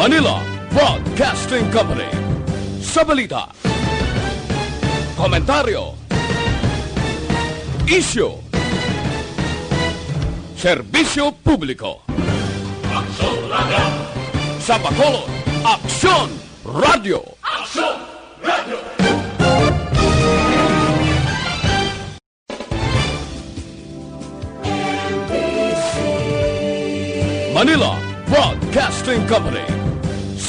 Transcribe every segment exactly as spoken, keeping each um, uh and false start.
Manila Broadcasting Company. Sa balita, komentaryo, isyu, serbisyo publiko. Aksyon Radio! Sa Bacolod, Aksyon Radio! Aksyon Radio! Manila Broadcasting Company.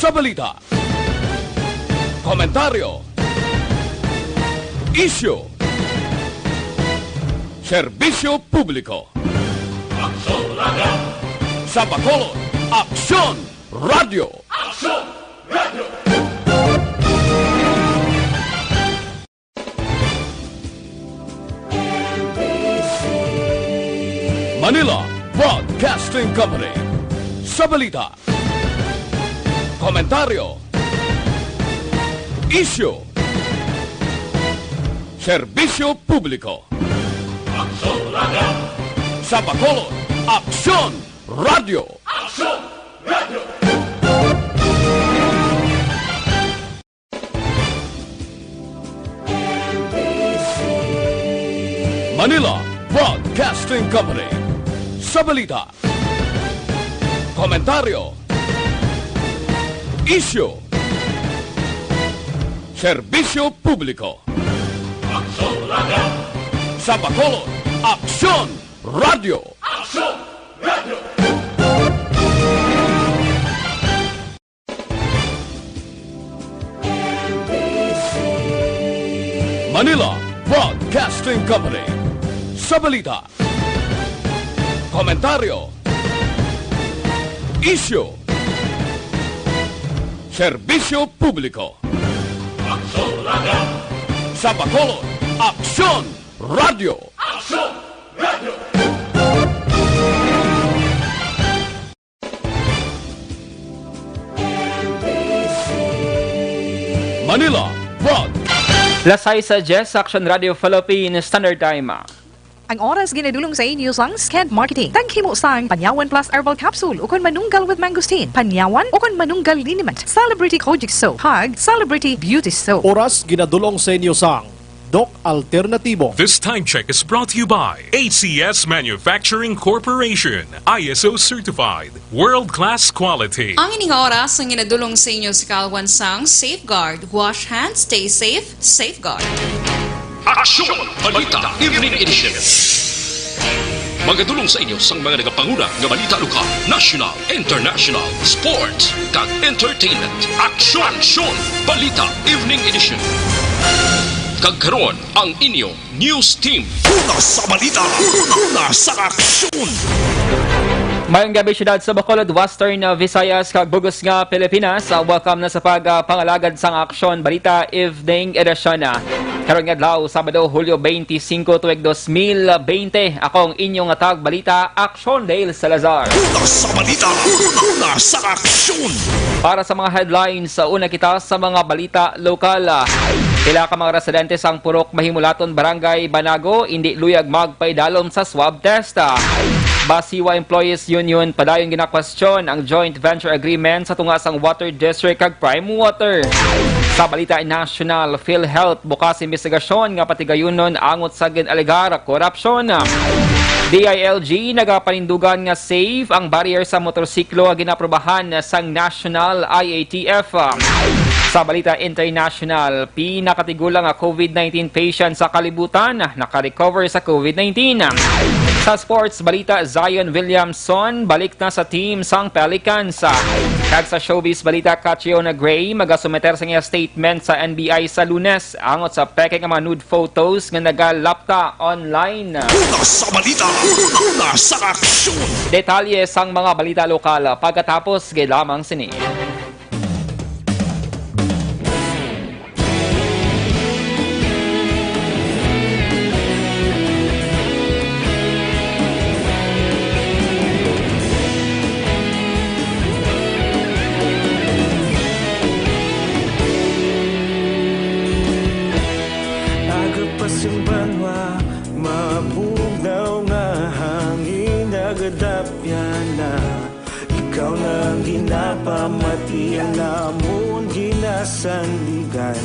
Sa balita, komentaryo, isyu, serbisyo publiko. Aksyon Radio! Sa Bacolod, Aksyon Radio! Aksyon Radio! Manila Broadcasting Company. Sa balita, komentaryo, isyu, serbisyo publiko. Aksyon Radio! Sa Bacolod, Aksyon Radio! Aksyon Radio! Manila Broadcasting Company. Sa balita, komentaryo, isyu, serbisyo publiko. Aksyon Radio! Sa Bacolod, Aksyon Radio! Aksyon Radio! Manila Broadcasting Company. Sa balita, komentaryo, isyu, serbisyo publiko. Aksyon Radio! Sa Bacolod, Aksyon Radio! Aksyon Radio! Manila Broad. Las sais sa diyes, Action Radio Philippine Standard Time. Ang oras ginadulong sa inyo sang Sked Marketing. Taghimo sang Panyawan Plus Herbal Capsule ukon Manunggal with Mangosteen. Panyawan ukon Manunggal Liniment. Celebrity Kojic Soap. Hug Celebrity Beauty Soap. Oras ginadulong sa inyo sang Doc Alternatibo. This time check is brought to you by A C S Manufacturing Corporation, I S O certified, world-class quality. Ang ining oras ang ginadulong sa inyo sa kalwan sang Safeguard. Wash hands, stay safe, Safeguard. Aksyon! Balita Evening Edition. Magadulong sa inyo sang mga nagapanguna nga balita lokal, national, international, sports, kag entertainment. Aksyon! Aksyon! Balita Evening Edition. Kag karon, ang inyo news team. Una sa balita, una sa aksyon. Mayong gabi, siyudad sa Bacolod, Western, uh, Visayas, kag bug-os nga Pilipinas. Uh, welcome na sa pag, uh, pangalagad sang Aksyon Balita Evening Edition. Uh, karon nga adlaw, Sabado, Hulyo twenty-five, tuig dos mil bente. Ako ang inyong tagbalita, Aksyon Dale Salazar. Una sa balita, una sa aksyon. Para sa mga headlines, sa una kita sa mga balita lokal. Pila ka mga residente sang Purok Mahimulaton, Barangay Banago, indi luyag magpaidalom sa swab test. Basiwa Employees Union padayon ginakwestiyon ang joint venture agreement sa tunga sang Water District kag Prime Water. Sa balita national, PhilHealth bukas imbestigasyon nga patigayunon angot sa gin-alegar korupsyon. D I L G nagapanindugan nga safe ang barrier sa motorsiklo nga ginaprobahan sang National I A T F. Sa balita international, pinakatigulang nga COVID nineteen patient sa kalibutan nakarecover sa COVID nineteen. Sa sports balita, Zion Williamson balik na sa team sang Pelicans. Kag sa showbiz balita, Catriona Gray magasumiter sa iya statement sa N B I sa Lunes angot sa peke nga mga nude photos nga nagalapta online. Una sa balita, una sa aksyon. Detalye sang mga balita lokal pagkatapos gid lamang sini. Agapas ang banwa, mabugnaw nga hangin, nagadapya na. Ikaw na ang ginapamati, ang amon ginasandigan.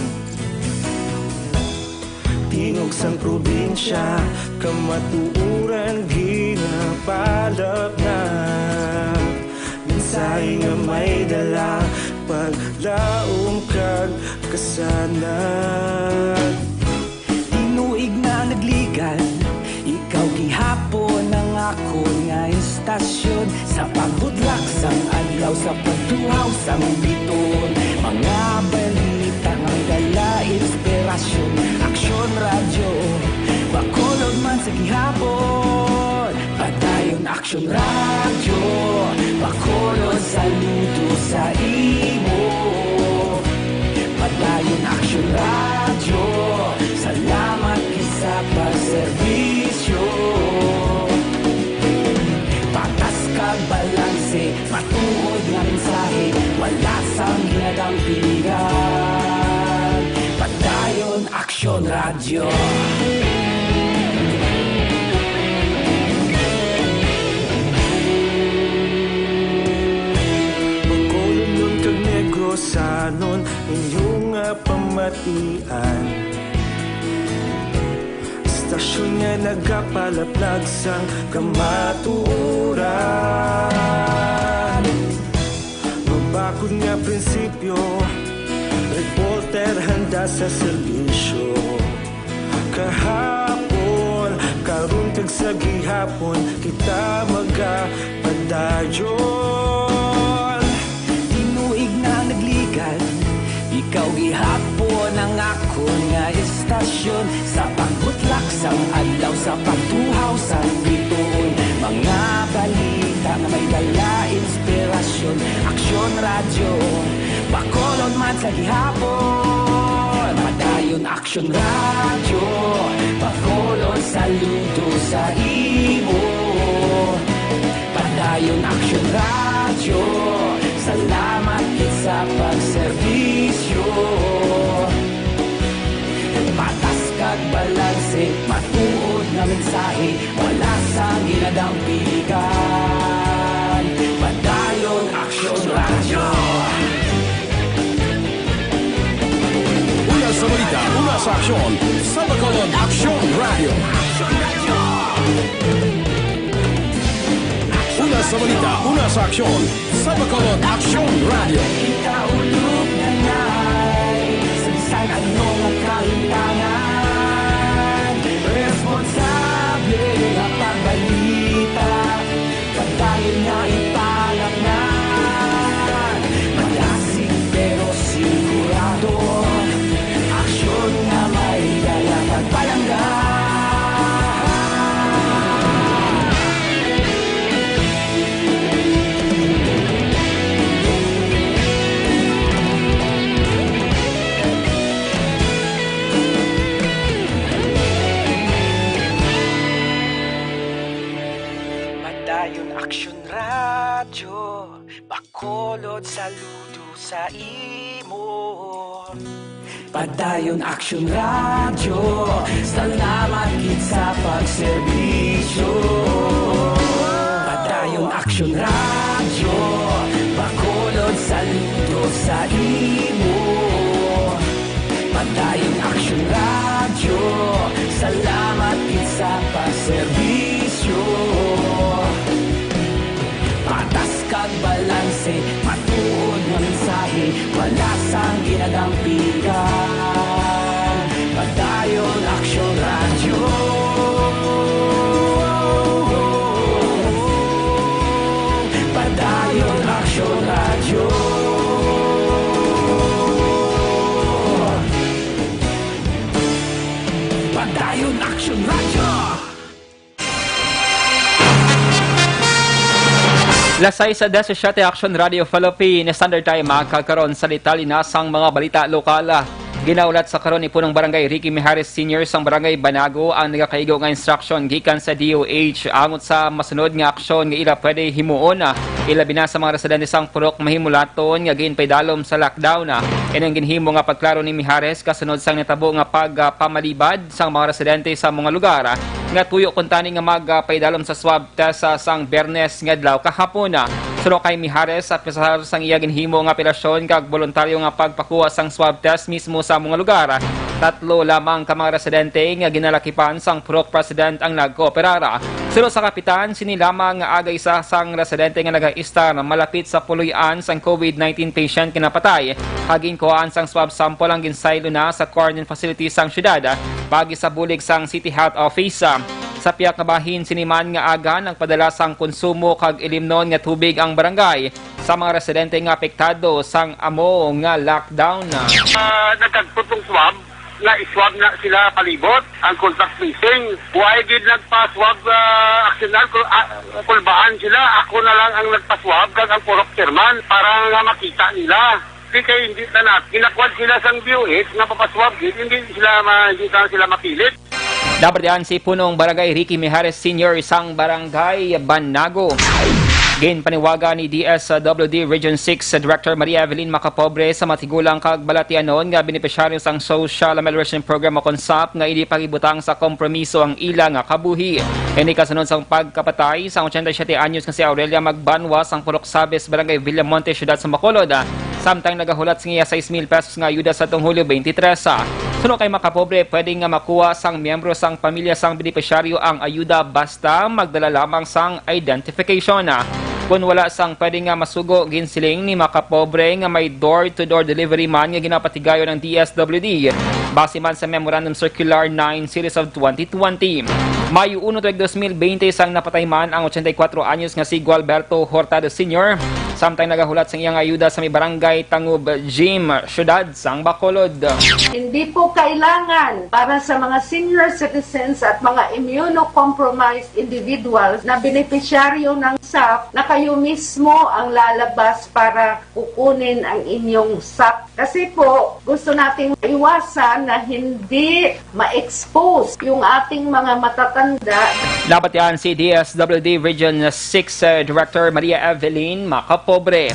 Tingog sang probinsya, kamatuoran ginapalapnag. Mensahe nga may dala, paglaom kag kasanag. Tinuig na nagligan, ikaw gihapon ang akon nga istasyon. Sa pagbutlak sang adlaw, sa pagtuhaw sang bituon, mga balita nga may dala inspirasyon. Aksyon Radyo, Bacolod man sa gihapon. Padayon Aksyon Radyo, Bacolod, saludo sa imo. Padayon Aksyon Radyo, salamat gid sa pagserbisyo. Patas kag balanse, matuod nga mensahe, wala sang ginadampigan. Padayon Aksyon Radyo. Bacolodnon kag Negrosanon, inyo nga pamatian. Istasyon nga nagapalaplag sang kamatuoran. Mabakod nga prinsipyo, reporter handa sa serbisyo. Kahapon, karon kag sa gihapon, kita magapadayon. Tinuig na nagligan, ikaw gihapon ang akon nga istasyon. Sa pagbutlak sang adlaw, sa pagtuhaw sang bituon, mga balita nga may dala inspirasyon. Aksyon Radyo, Bacolod man sa gihapon. Padayon Aksyon Radyo, Bacolod, saludo sa imo. Padayon Aksyon Radyo, salamat gid sa pagserbisyo. Patas kag balanse, matuod nga mensahe, wala sang ginadampigan. Padayon Aksyon Radyo. Una sa balita, una sa aksyon, sa Bacolod Aksyon Radyo. Una sa balita, una sa aksyon, sa Bacolod Aksyon Radyo. Kita ulog na nai, sa bisan ano nga kahintangan, responsable nga pagbalita. Padayon nga ipangatnan, malasig pero sigurado, aksyon nga may dala pagpalangga. Padayon Aksyon Radyo, Bacolod, saludo sa imo. Padayon Aksyon Radyo, salamat gid sa pagserbisyo. Padayon Aksyon Radyo, Bacolod, saludo sa imo. Padayon Aksyon Radyo, salamat gid sa pagserbisyo. Patas kag balanse, matuod nga mensahe, wala sang ginadampigan. Padayon Aksyon Radyo. Padayon Aksyon Radyo. Padayon Aksyon Radyo. Las sais disisyete, Aksyon Radio Philippine Standard Time, mga kagkaron sa detalye na sang mga balita lokal. Ginaulat sa karon ni Punong Barangay Ricky Mijares Senior sang Barangay Banago ang nagakaigo nga instruction gikan sa D O H angot sa masunod nga aksyon nga ila pwede himuon, ilabi na sa mga residente sang purok Mahimulaton nga ginpaidalom sa lockdown. Ining ginhimo nga pagklaro ni Mijares kasunod sang natabo nga pagpamalibad sang mga residente sa mga lugar nga tuyo kuntani nga magapaidalom sa swab test, ah, sang Biyernes nga adlaw kahapon. Suno kay Mijares, apisar sang iya ginhimo nga apelasyon kag boluntaryo nga pagpakuha sang swab test mismo sa mga lugar, tatlo lamang ka mga residente nga ginalakipan sang purok president ang nagkooperar. Suno sa kapitan, sini lamang nga aga isa sang residente nga nagaistar malapit sa puloy-an sang COVID nineteen patient nga napatay. Kag ginkuhaan sang swab sample ang ginsaylo na sa quarantine facility sang syudad, paagi sa bulig sang City Health Office. Sa pihak nga bahin, sini man nga aga nagpadala sang konsumo kag ilimnon nga tubig ang barangay sa mga residente nga apektado sang amo nga lockdown. Ah, nagkagpot ng swab, na-swab na sila palibot, ang contact tracing. Why gid nagpa-swab, ah, aksyonan? Kul-, ah, kulbaan sila. Ako na lang ang nagpa-swab, kag ang purok chairman, para nga makita nila. Di kay hindi na nat-, ginakwad sila sang B O H nga papaswab gid, hindi sila ma-, hindi na sila mapilit. Nabatian si Punong Barangay Ricky Mijares Senior sang Barangay Banago. Ginpaniwaga ni D S W D Region six Director Maria Evelyn Macapobre sa matigulang kag balatianon nga benepisyaryo sang Social Amelioration Program o kon SAP nga hindi pagibutang sa kompromiso ang ila nga kabuhi. Ini kasunod sang pagkapatay sang ochenta y siete anyos nga si Aurelia Magbanwa sang Purok Sabes, Barangay Villamonte, Siyudad sa Bacolod, samtang nagahulat sa iya sais mil pesos nga ayuda sa tong Hulyo twenty-three. Suno kay Macapobre, pwede nga makuha sang miyembro sang pamilya sang benepisyaryo ang ayuda basta magdala lamang sang identification. Kon wala sang pwede nga masugo, ginsiling ni Macapobre nga may door-to-door delivery man nga ginapatigayon ng D S W D, base man sa Memorandum Circular nine Series of twenty twenty. Mayo uno tuig dos mil bente sang napatay man ang ochenta y kuwatro anyos nga si Gualberto Hurtado Senior, samtang nagahulat sang iyang ayuda sa may barangay Tangub Gym, siyudad sang Bacolod. Hindi po kailangan para sa mga senior citizens at mga immunocompromised individuals na benepisyaryo ng SAP na kayo mismo ang lalabas para kukunin ang inyong SAP. Kasi po, gusto nating maiwasan na hindi ma-expose yung ating mga matatanda. Nabatian si D S W D Region six, uh, Director Maria Evelyn Macapobre.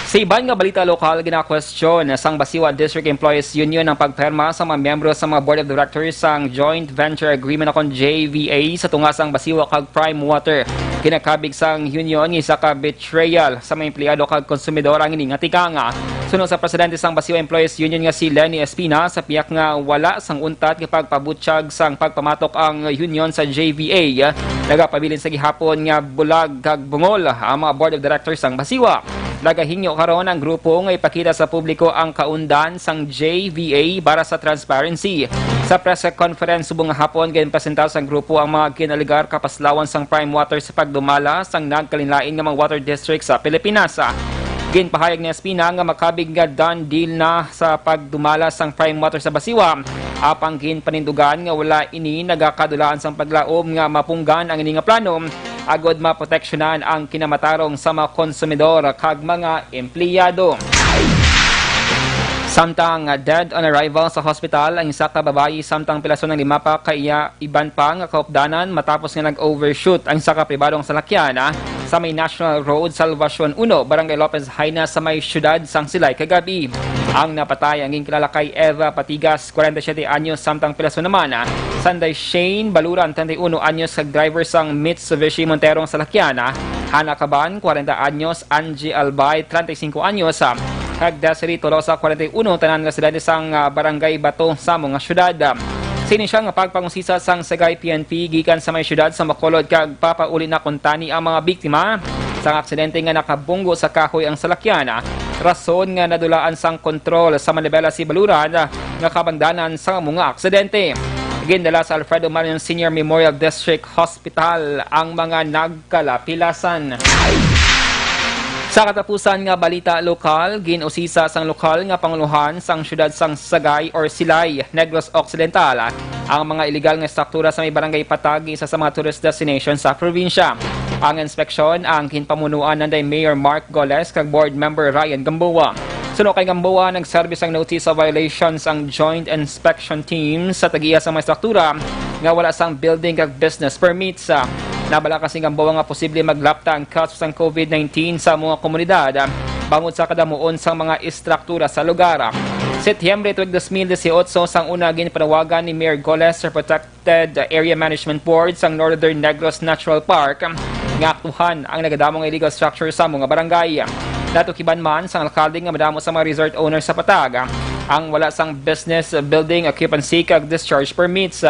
Sa iban nga balita lokal, ginakwestiyon sang Basiwa District Employees Union ang pagpirma sa mga miyembro sa mga Board of Directors sang Joint Venture Agreement o kon J V A sa tunga sang Basiwa kag Prime Water. Ginakabig sang union nga isa ka betrayal sa mga empleyado kag konsumidor ang ini nga tikang. Suno sa presidente sang Basiwa Employees Union nga si Lenny Espina, sa pihak nga wala sang untat nga pagpabutyag sang pagpamatok ang union sa J V A, nagapabilin sa gihapon nga bulag kag bungol ang mga board of directors sang Basiwa. Nagahingyo karon ang grupo nga ipakita sa publiko ang kaundan sang J V A para sa transparency. Sa press conference subong nga hapon, ginpresentar sang grupo ang mga ginalegar kapaslawan sang Prime Water sa pagdumala sang nagkalainlain nga mga water district sa Pilipinas. Ginpahayag ni Espina nga makabig nga done deal na sa pagdumala sang Prime Water sa Basiwa. Apang ginpanindugan nga wala ini nagakadulaan sang paglaom nga mapunggan ang ini nga plano agod maproteksyonan ang kinamatarong sa mga konsumidor kag mga empleyado. Samtang dead on arrival sa hospital ang isa ka babayi, samtang pilason ang lima pa ka iya iban pa nga kaupdanan matapos nga nag-overshoot ang isa ka pribadong salakyan, ah, sa may National Road, Salvacion uno, Barangay Lopez Jaena, sa may siyudad sang Silay kagabi. Ang napatay ang ginkilala kay Eva Patigas, kwarenta y siyete anyos, samtang pilason naman, ah, Sanday Shane Baluran, treinta y uno anyos, kag driver sang Mitsubishi Montero ang salakyan, ah, Hana Caban, kwarenta anyos, Angie Albay, treinta y cinco anyos, ah, kag Desiree Tolosa, kwarenta y uno, tanan residente sang, ah, Barangay Bato sa amo nga siyudad. Sini sia nga pagpangusisa sang Sagay P N P gikan sa may siyudad sa Bacolod kag papauli na kuntani ang mga biktima sang aksidente nga nakabunggo sa kahoy ang salakyan, rason nga nadulaan sang kontrol sa manibela si Baluran nga kabangdanan sa mga aksidente. Gindala sa Alfredo Marion Senior Memorial District Hospital ang mga nagkalapilasan. Sa katapusan nga balita lokal, gin-usisa sang lokal nga pangulohan sang siyudad sang Sagay or Silay, Negros Occidental, ang mga iligal nga estruktura sa may Barangay Patag, isa sa mga tourist destination sa probinsya. Ang inspeksyon ang ginpamunuan nanday Mayor Mark Goles kag Board Member Ryan Gamboa. Suno kay Gamboa, nagserbi sang notice of violations ang Joint Inspection Team sa tag-iya sa mga estruktura nga wala sang building kag business permits. Nabalaka si Gamboa nga posible maglapta ang kaso sang COVID nineteen sa mga komunidad bangod sa kadamuon sang mga estruktura sa lugar. Setyembre tuig dos mil dieciocho, sang una ginpanawagan ni Mayor Goles sa Protected Area Management Board sang Northern Negros Natural Park nga aktuhan ang nagadamo nga illegal structure sa mga barangay. Natukiban man sang alkalde nga madamo sa mga resort owner sa Patag ang wala sang business building occupancy kag discharge permits.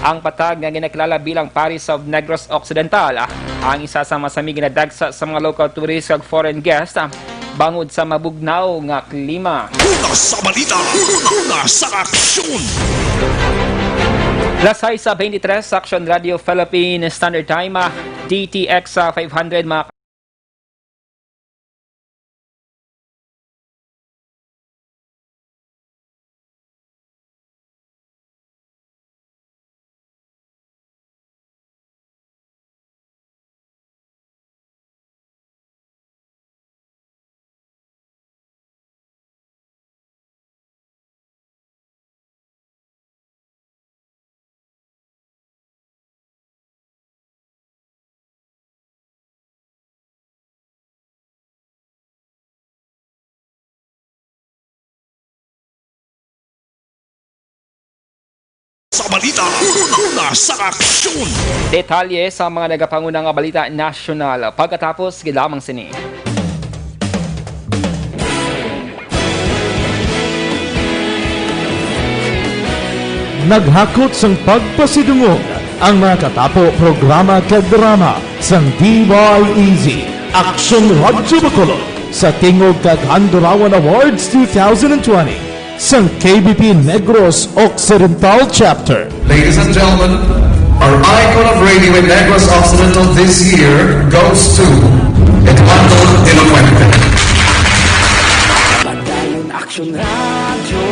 Ang Patag nga ginakilala bilang Paris of Negros Occidental, ang isa sa masami ginadagsa sa mga local tourist kag foreign guest, bangod sa mabugnaw nga klima. Una sa balita, una sa aksyon. Las sais sa twenty-three sa Aksyon Radio Philippine Standard Time, ah, D T X, ah, five hundred, mga Sa balita, una sa aksyon. Detalye sa mga nagapanguna nga balita nasyonal pagkatapos gid lamang sini. Naghakot sang pagpasidungog ang mga katapo programa kag drama sang D Y E Z, Aksyon Radyo Bacolod, sa Tingog kag Handurawan Awards two thousand twenty sang K B P Negros Occidental Chapter. Ladies and gentlemen, our icon of radio in Negros Occidental this year goes to Eduardo de la Fuente. Padayon Aksyon Radyo,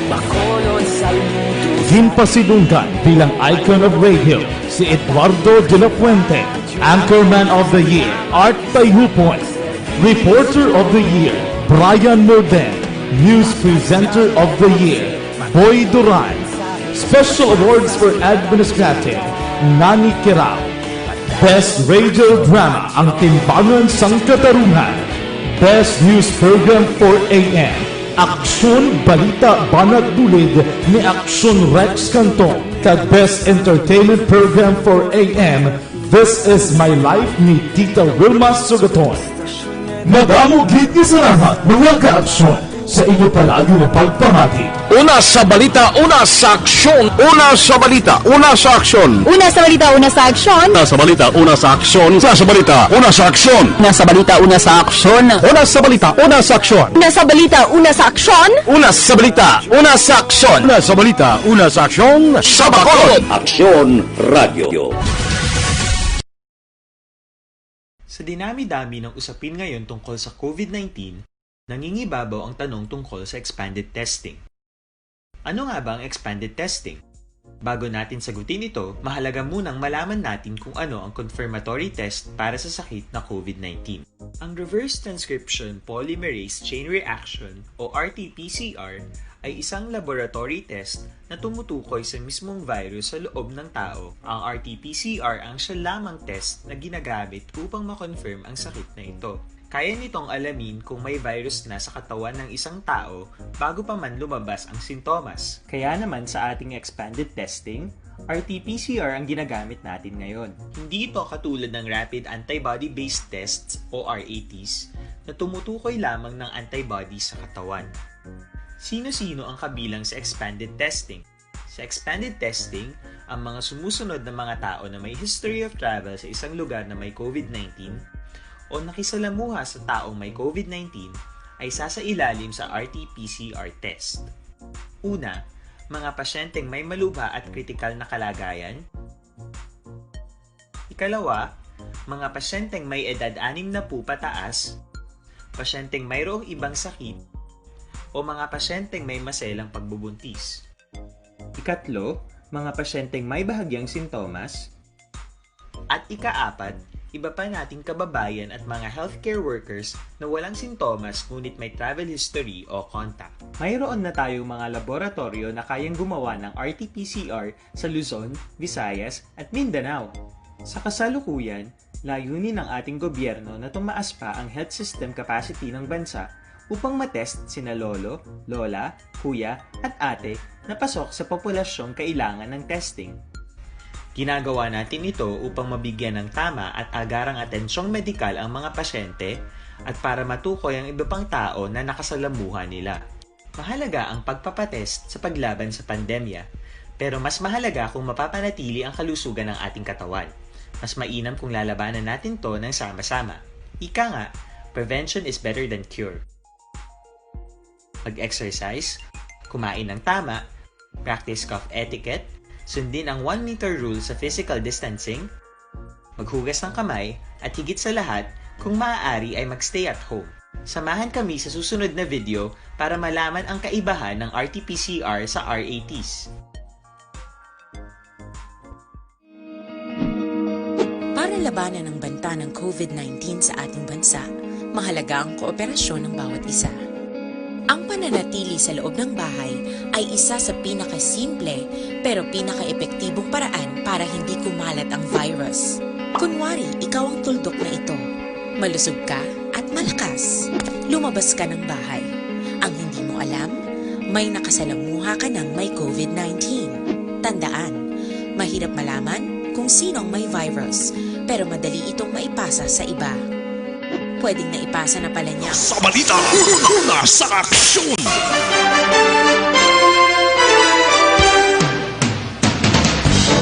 Bacolod, saludo. Ginpasidunggan bilang icon of radio si Eduardo de la Fuente, Anchorman of the Year, Art Tayhupoy, Reporter of the Year, Brian Morden, News Presenter of the Year, Boy Duran, Special Awards for Administrative, Nani Kirao, Best Radio Drama, Ang Timbangan sang Katarungan, Best News Program for A M, Aksyon Balita Banat Bulid ni Aksyon Rex Cantong, kag Best Entertainment Program for A M, This Is My Life ni Tita Wilma Sugaton. Madamo gid nga salamat, mga kaaksyon, sa inyo palagi nga pagpamati. Una sa balita, una sa aksyon. Una sa balita, una sa aksyon. Una sa balita, una sa aksyon. Una sa balita, una sa aksyon. Una sa balita, una sa aksyon. Una sa balita, una sa aksyon. Una sa balita, una sa aksyon. Una sa balita, una sa aksyon. Una sa balita, una sa aksyon. Una sa balita, una sa aksyon. Sa Bacolod. Aksyon Radyo. Sa dinami-dami ng usapin ngayon tungkol sa COVID nineteen, nangingibabaw ang tanong tungkol sa expanded testing. Ano nga ba ang expanded testing? Bago natin sagutin ito, mahalaga munang malaman natin kung ano ang confirmatory test para sa sakit na COVID nineteen. Ang reverse transcription polymerase chain reaction o R T P C R ay isang laboratory test na tumutukoy sa mismong virus sa loob ng tao. Ang R T P C R ang siya lamang test na ginagamit upang ma-confirm ang sakit na ito. Kaya nitong alamin kung may virus na sa katawan ng isang tao bago pa man lumabas ang sintomas. Kaya naman sa ating expanded testing, R T P C R ang ginagamit natin ngayon. Hindi ito katulad ng rapid antibody-based tests o R A Ts na tumutukoy lamang ng antibody sa katawan. Sino-sino ang kabilang sa expanded testing? Sa expanded testing, ang mga sumusunod na mga tao na may history of travel sa isang lugar na may COVID nineteen o nakisalamuha sa taong may COVID nineteen ay sasailalim sa R T P C R test. Una, mga pasyenteng may malubha at kritikal na kalagayan. Ikalawa, mga pasyenteng may edad anim na po pataas, pasyenteng mayroong ibang sakit, o mga pasyenteng may maselang pagbubuntis. Ikatlo, mga pasyenteng may bahagyang sintomas. At ikaapat, iba pa nating kababayan at mga healthcare workers na walang sintomas ngunit may travel history o contact. Mayroon na tayong mga laboratoryo na kayang gumawa ng R T P C R sa Luzon, Visayas, at Mindanao. Sa kasalukuyan, layunin ng ating gobyerno na tumaas pa ang health system capacity ng bansa upang matest sina lolo, lola, kuya, at ate na pasok sa populasyong kailangan ng testing. Ginagawa natin ito upang mabigyan ng tama at agarang atensyong medikal ang mga pasyente at para matukoy ang iba pang tao na nakasalamuha nila. Mahalaga ang pagpapatest sa paglaban sa pandemya, pero mas mahalaga kung mapapanatili ang kalusugan ng ating katawan. Mas mainam kung lalabanan natin to ng sama-sama. Ika nga, prevention is better than cure. Mag-exercise, kumain ng tama, practice cough etiquette, sundin ang one meter rule sa physical distancing, maghugas ng kamay, at higit sa lahat, kung maaari ay mag-stay at home. Samahan kami sa susunod na video para malaman ang kaibahan ng R T P C R sa R A Ts. Para labanan ang banta ng COVID nineteen sa ating bansa, mahalaga ang kooperasyon ng bawat isa. Ang pananatili sa loob ng bahay ay isa sa pinakasimple pero pinakaepektibong paraan para hindi kumalat ang virus. Kunwari, ikaw ang tuldok na ito. Malusog ka at malakas. Lumabas ka ng bahay. Ang hindi mo alam, may nakasalamuha ka ng may COVID nineteen. Tandaan, mahirap malaman kung sino ang may virus, pero madali itong maipasa sa iba. Pwedeng naipasa na pala niya. Sa balita, una sa aksyon.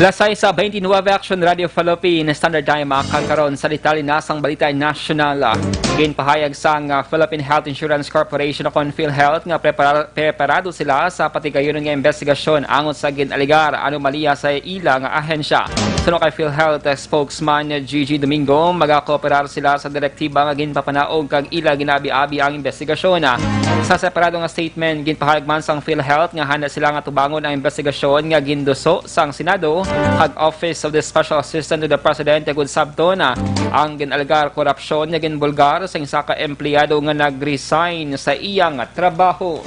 Las sais sa twenty-nine, Action Radio Philippine Standard Time, ah, kag karon sa detalye na sang balita nasyonal. Ah, ginpahayag sang, ah, Philippine Health Insurance Corporation o kon PhilHealth nga prepara-, preparado sila sa patigayunon nga investigasyon angot sa gin-alegar anomalya sa ila nga ahensya. Suno kay PhilHealth, ah, spokesman Gigi Domingo, magakooperar sila sa direktiba nga ginpapanaog kag ila ginaabi-abi ang investigasyon. Sa separado nga statement, ginpahayag man sang PhilHealth nga handa sila nga tubangon ang investigasyon nga ginduso sang Senado kag Office of the Special Assistant to the President, agud sabton ang gin-alegar korupsyon nga ginbulgar sang isa ka empleyado nga nag-resign sa iyang trabaho.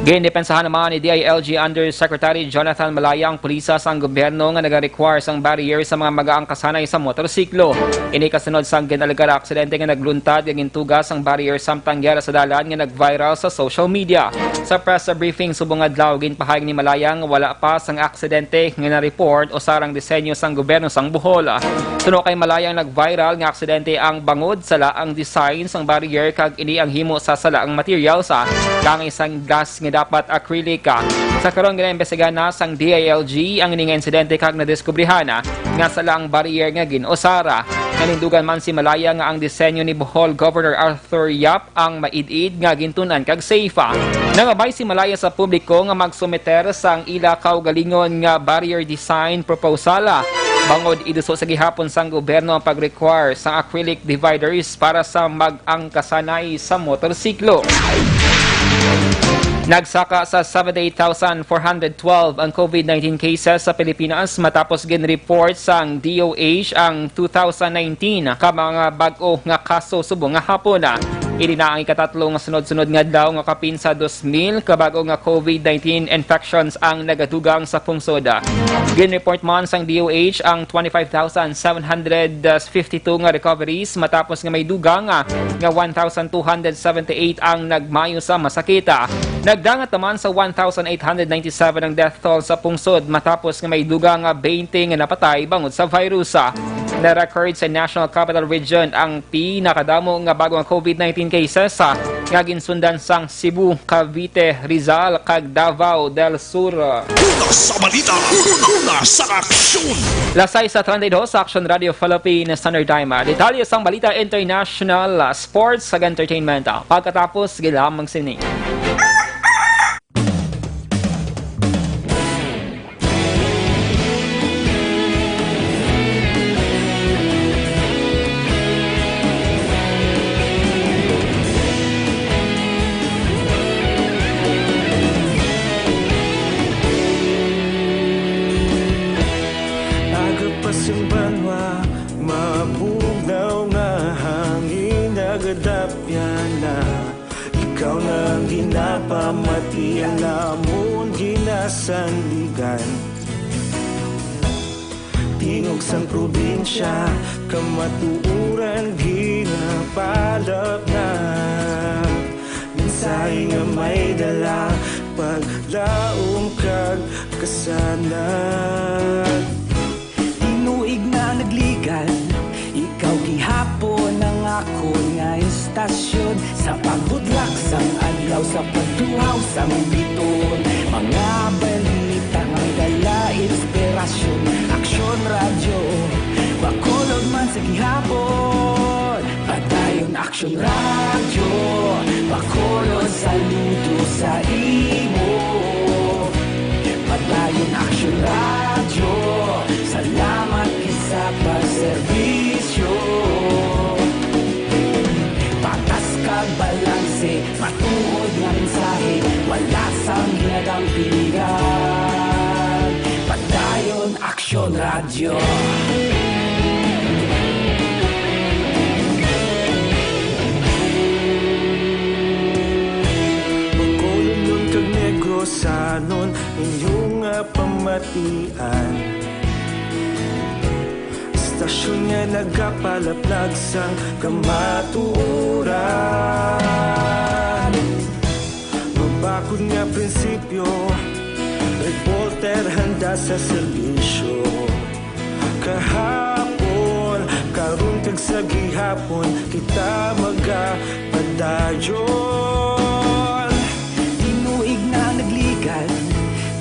Gindepensahan naman ni D I L G Undersecretary Jonathan Malaya ang pulisa sang gobyerno nga nagarequire sang barrier sa mga magaang kasanay sa motorsiklo. Ini kasunod sang gin-alegar aksidente nga nagluntad nga gintuga sang barrier samtang yara sa dalan nga nag-viral sa social media. Sa press briefing subong adlaw, ginpahayag ni Malaya nga wala pa sang aksidente nga na-report o sarang disenyo sang gobyerno sang Bohol. Suno kay Malaya, ang nag-viral nga aksidente ang bangod sala ang design sang barrier kag ini ang himo sa sala ang material sa kang isang glass nga dapat acrylic. Sa karon, ginaimbestigahan na sang D I L G ang ini nga insidente kag nadiskubrihan nga sala ang barrier nga gin-usara. Nanindugan man si Malaya nga ang disenyo ni Bohol Governor Arthur Yap ang maid-id nga gintun-an kag safe. Nangabay si Malaya sa publiko nga magsumiter sang ila kaugalingon nga barrier design proposal, bangod iduso sa gihapon sang gobyerno ang pag-require sang acrylic dividers para sa mag-angkasanay sa motorsiklo. Nagsaka sa seventy-eight thousand four hundred twelve ang COVID nineteen cases sa Pilipinas matapos gin-report sang D O H ang two thousand nineteen ka mga bag-o nga kaso subong nga hapon. Ini na ang ikatatlo nga sunod-sunod nga adlaw nga kapin sa dos mil ka bag-o nga COVID nineteen infections ang nagadugang sa pungsod. Gin-report man sang D O H ang twenty-five thousand seven hundred fifty-two nga recoveries matapos nga may dugang nga one thousand two hundred seventy-eight ang nagmayo sa masakit. Nagdangat naman sa one thousand eight hundred ninety-seven ang death toll sa pungsod matapos nga may dugang nga twenty nga napatay bangod sa virus. Na-record sa National Capital Region ang pinakadamo nga bag-o nga COVID nineteen cases, ah, nga ginsundan sang Cebu, Cavite, Rizal, kag Davao del Sur. Una sa balita, una sa aksyon. Las sais sa treinta y dos, Action Radio Philippine Standard Time. Detalye sang balita international, ah, sports, kag entertainment, ah, pagkatapos gilamang sini. Aga pa sing banwa, mabugnaw nga hangin nagadapyan na. Ikaw na ang ginapamati, ang amon ginasandigan. Tingog sang probinsya, kamatuoran ginapalap na. Ay nga may dala, paglaom kag kasanag. Tinuig na nagligad, ikaw gihapon ang akon nga istasyon. Sa pagbudlak sang adlaw, sa pagtuhaw sang bituon, mga balita nga may dala inspirasyon. Aksyon Radyo, Bacolod man sa gihapon. Padayon Aksyon Radyo, Bacolod, saludo sa imo. Padayon Aksyon Radyo, salamat gid sa pagserbisyo. Patas kag balanse, matuod nga mensahe, wala sang ginadampigan. Padayon Aksyon Radyo. Bacolodnon kag Negrosanon, inyo nga pamatian. Istasyon nga nagapalaplag sang kamatuoran. Mabakod nga prinsipyo, reporter handa sa serbisyo. Kahapon, karon kag sa gihapon, kita magapadayon. Tinuig na nagligad,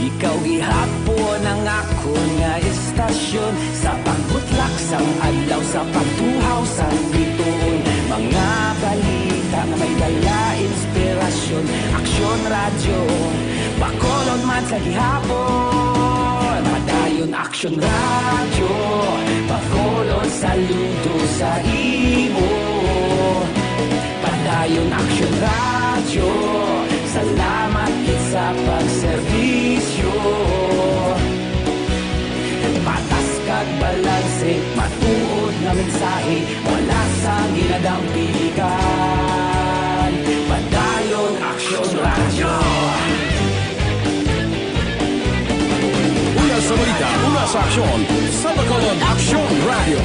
ikaw gihapon ang akon nga istasyon. Sa pagbutlak sang adlaw, sa pagtuhaw sang bituon, mga balita nga may dala inspirasyon. Aksyon Radyo, Bacolod man sa gihapon. Padayon Aksyon Radyo, Bacolod, saludo sa imo. Padayon Aksyon Radyo, salamat gid sa pagserbisyo. Patas kag balanse, matuod nga mensahe, wala sang ginadampigan. Padayon Aksyon Radyo. Una sa balita, una sa aksyon, sa Bacolod Aksyon Radyo.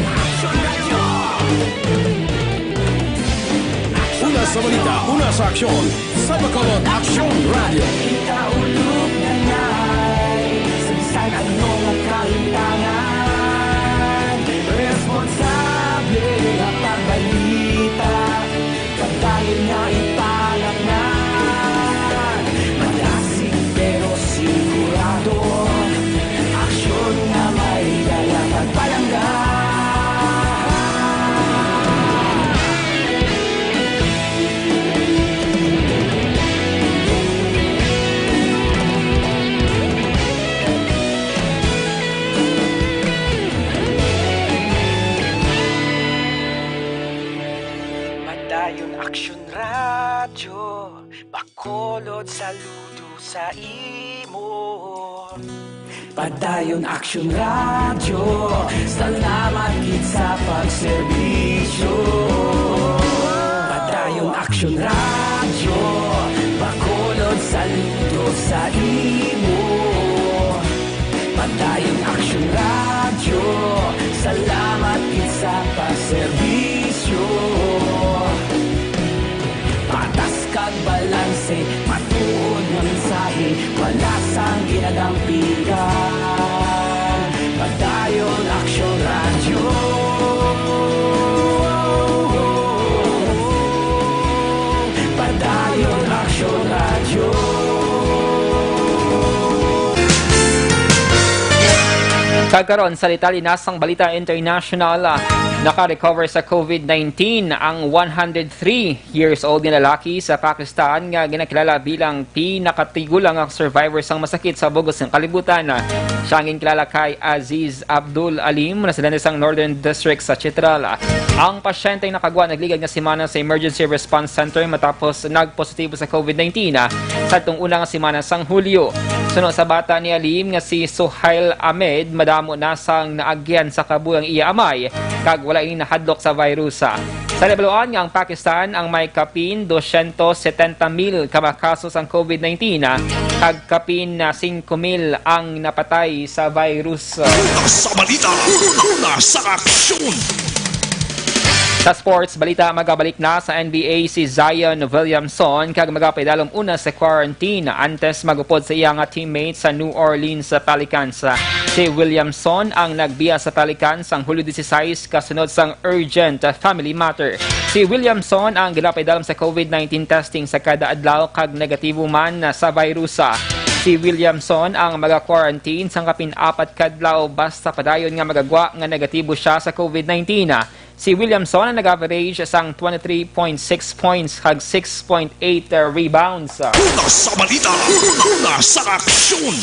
Una sa balita, una sa aksyon, sa Bacolod Aksyon Radyo. Kita ulog na nai, sa bisan ano nga kalimtangan, responsable nga pagbalita, pagdayon nga ipangatnan, malasig pero sigurado, aksyon nga may dala pagpalangga. Padayon Aksyon Radyo, Bacolod, saludo sa imo. Padayon Aksyon Radyo, salamat gid sa pagserbisyo. Padayon Aksyon Radyo, Bacolod, saludo sa imo. Padayon Aksyon Radyo, salamat gid sa pagserbisyo. Patas kag balanse, matuod nga mensahe, wala sang ginadampigan. Padayon Aksyon Radyo. Padayon Aksyon Radyo. Kag karon, sa detalye na sang balita international, ah, naka-recover sa COVID nineteen ang one hundred three years old nga lalaki sa Pakistan nga ginakilala bilang pinakatigulang nga survivor sang masakit sa bug-os nga kalibutan. Siya ang ginkilala kay Aziz Abdul Alim, residente sang Northern District sa Chitral. Ang pasyente nakagwa nagligad nga semana sa Emergency Response Center matapos nagpositibo sa COVID nineteen, ah, sa atong una nga semana sang Hulyo. Suno sa bata ni Alim nga si Suhail Ahmed, madamo na sang naagyan sa kabuhi ang iya amay kag wala ini nahadlok sa virus. Sa nabaluan nga ang Pakistan ang may kapin dosyentos setenta mil ka mga kaso sang COVID nineteen, ah, kag kapin na singko mil ang napatay sa virus. Una sa balita, una sa aksyon. Sa sports balita, magabalik na sa N B A si Zion Williamson kag magapaidalom una sa quarantine antes magupod sa iya nga teammate sa New Orleans Pelicans. Si Williamson ang nagbiya sa Pelicans sang Hulyo disisais kasunod sang urgent family matter. Si Williamson ang ginapaidalom sa COVID nineteen testing sa kada adlaw kag negatibo man sa virus. Si Williamson ang maga-quarantine sang kapin apat ka adlaw basta padayon nga magagwa nga negatibo siya sa COVID nineteen. Si Williamson ang nag-average sang twenty-three point six points kag six point eight rebounds. Una sa balita, una sa aksyon.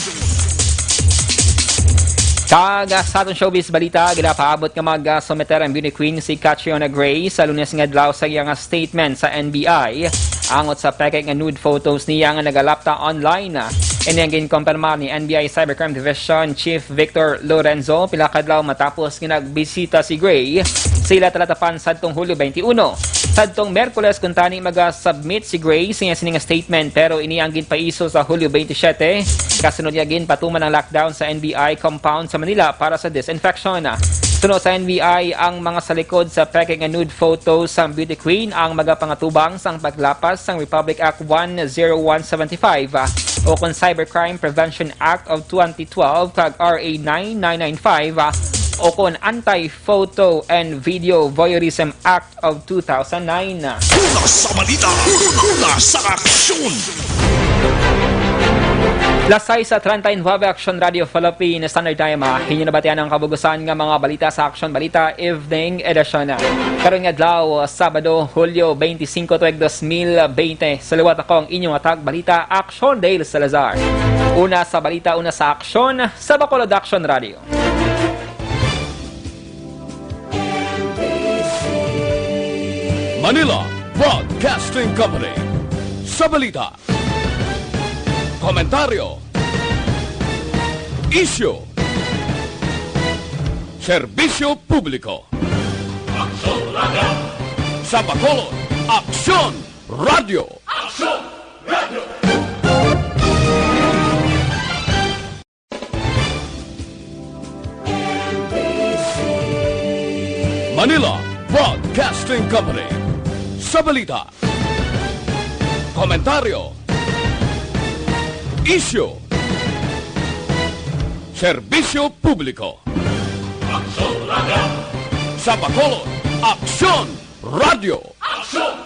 Kag, ah, sa atong showbiz balita, ginapaabot nga mag-, ah, sumiter ang beauty queen si Catriona Gray sa Lunes nga adlaw sa iya nga statement sa N B I angot sa peke nga nude photos niya nga nagalapta online. Ini ang ginkumpirma ni N B I Cybercrime Division Chief Victor Lorenzo pila ka adlaw matapos nga nagbisita si Gray sa ila talatapan sadtong Hulyo twenty-one. Sadtong Miyerkules kuntani maga-submit si Gray sa iya sini nga statement, pero ini ang ginpaiso sa Hulyo twenty-seven, kasunod nga ginpatuman ang lockdown sa N B I compound sa Manila para sa disinfection. Suno sa N B I, ang mga sa likod sa peke nga nude photo sang beauty queen ang magapangatubang sang paglapas sang Republic Act one zero one seventy-five, ah, o kon Cybercrime Prevention Act of twenty twelve kag R A nine nine nine five, ah, o kon Anti-Photo and Video Voyeurism Act of two thousand nine. Una sa balita, una sa aksyon. Las sais treinta y nueve, Aksyon Radio Philippine Standard Time. Ah, inyo nabatian ang kabugusan nga mga balita sa Aksyon Balita Evening Edition. Karon nga adlaw, Sabado, Hulyo twenty-five, tuig dos mil bente. Sa liwat, ako ang inyong atag balita, Aksyon Dale Salazar. Una sa balita, una sa aksyon, sa Bacolod Aksyon Radio. Manila Broadcasting Company. Sa balita, komentaryo, isyu, serbisyo publiko. Aksyon Radio. Sa Bacolod, Aksyon Radio. Aksyon Radio. Manila Broadcasting Company. Sa balita, komentaryo, isyu, serbisyo publiko. Aksyon Radio. Sa Bacolod, Aksyon Radio. Aksyon